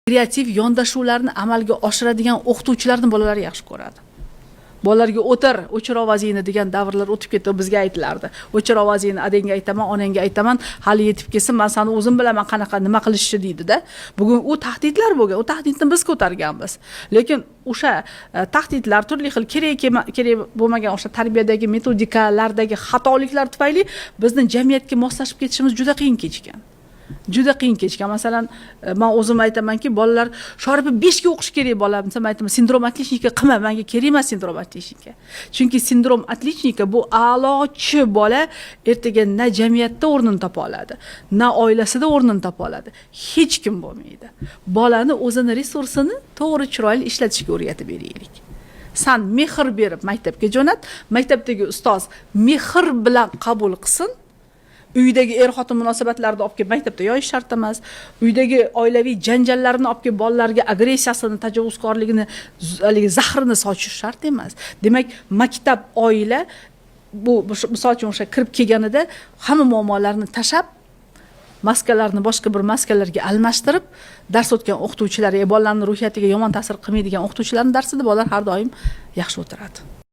Kreativ yondashuvlarni amalga oshiradigan o'qituvchilarni bolalar yaxshi ko'radi. Bolalarga "O'tir, o'chir ovozingni" degan davrlar o'tib ketdi. Bizga aytilardi: "O'chir ovozingni, adangga aytaman, onangga aytaman, hali yetib kelsin, man sani o'zim bilaman qanaqa nima qilishni", deydida. Bugun u tahdidlar bo'lgan, u tahdidni biz ko'targanmiz, lekin o'sha tahdidlar, turli xil kerak bo'lmagan o'sha tarbiyadagi metodikalardagi xatoliklar tufayli bizni jamiyatga moslashib ketishimiz juda qiyin kechgan, juda qiyin kechgan. Masalan, man o'zim aytamanki, bolalar "Shoripi, 5ga o'qish kerak bola" desam, aytaman: "Синдром отличника qilma, manga kerak emas синдром отличника". Chunki синдром отличника bu a'lochi bola ertaga na jamiyatda o'rnini topa oladi, na oilasida o'rnini topa oladi, hech kim bo'lmaydi. Bolani o'zini resursini to'g'ri, chiroyli ishlatishga o'rgatib beraylik. San mehr berib maktabga jo'nat, maktabdagi ustoz mehr bilan qabul qilsin. Uydagi er xotin munosabatlarini olib kelib maktabda yoyish shart emas. Uydagi oilaviy janjallarni olib kelib bolalarga agressiyasini, tajovuzkorligini, haligi zahrini sochish shart emas. Demak, maktab, oila bu, misol uchun, o'sha kirib kelganida hamma muammolarni tashlab, maskalarni boshqa bir maskalarga almashtirib dars o'tgan o'qituvchilar, bolalarni ruhiyatiga yomon ta'sir qilmaydigan o'qituvchilarni darsida bolalar har doim yaxshi o'tiradi.